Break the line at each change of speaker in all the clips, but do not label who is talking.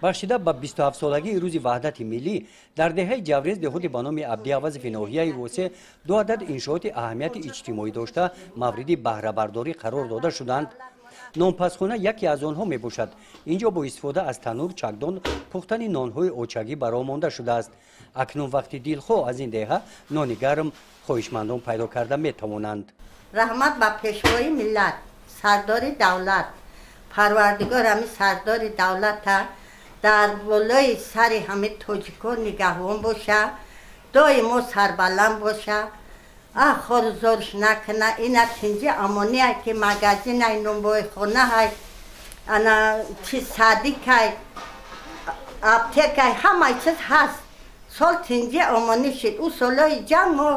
Бахшида ба 27-солагии рӯзи ваҳдати миллӣ дар деҳаи Ҷаврез, деҳоти ба номи Абди Авазови ноҳияи Восе, ду адад иншооти аҳамияти иҷтимоӣ дошта мавриди баҳрабардорӣ қарор дода шуданд. Нонпазхона яке аз онҳо мебошад. Инҷо бо истифода аз танур, чакдон пухтани нонҳои очагӣ ба роҳ монда шудааст. Акнун вақти дилхоҳ аз ин деҳа нони гарм хоҳишмандон пайдо карда метавонанд.
Раҳмат ба пешвои миллат, сардори давлат, Парвардигор ҳами сардори давлата дар болои сари ҳами тоҷикон нигаҳбон боша, доимо сарбаланд боша, ах хорузорш накуна. Ина тинҷи амония ки магазинай, нонвойхонаҳай, ана чи садикай, аптекай, ҳамаи чиз ҳаст. Сол тинҷи омонӣ шид. Ӯ солҳои ҷанг мо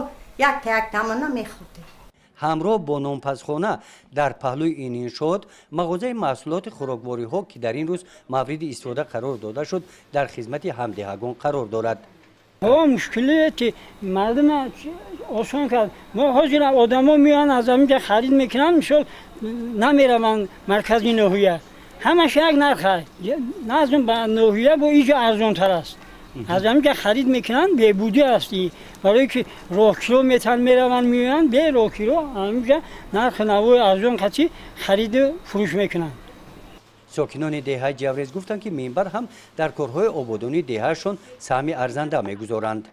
якта яктамона мехӯрдем.
Ҳамроҳ бо нонпазхона дар паҳлӯи ин иншоот мағозаи маҳсулоти хӯроквориҳо, ки дар ин рӯз мавриди истифода қарор дода шуд, дар хизмати ҳамдеҳагон қарор дорад.
Мушкилие ки мардум осон кард. Мо ҳозир одамо меоянд, аз ҳаминҷа харид мекунанд, мисол намераванд маркази ноҳия. Ҳамаш як нарха. Назм ба ноҳия бо иҷо арзонтар аст. Аз ҳаминҷа харид мекунанд, бебудӣ аст. Барое ки роҳкиро метан мераванд, меоянд, бе роҳкиро ҳаминҷа нархи навои арзон қатӣ хариду фурӯш мекунанд.
Сокинони деҳаи Ҷаврез гуфтанд, ки минбар ҳам дар корҳои ободонии деҳаашон саҳми арзанда мегузоранд.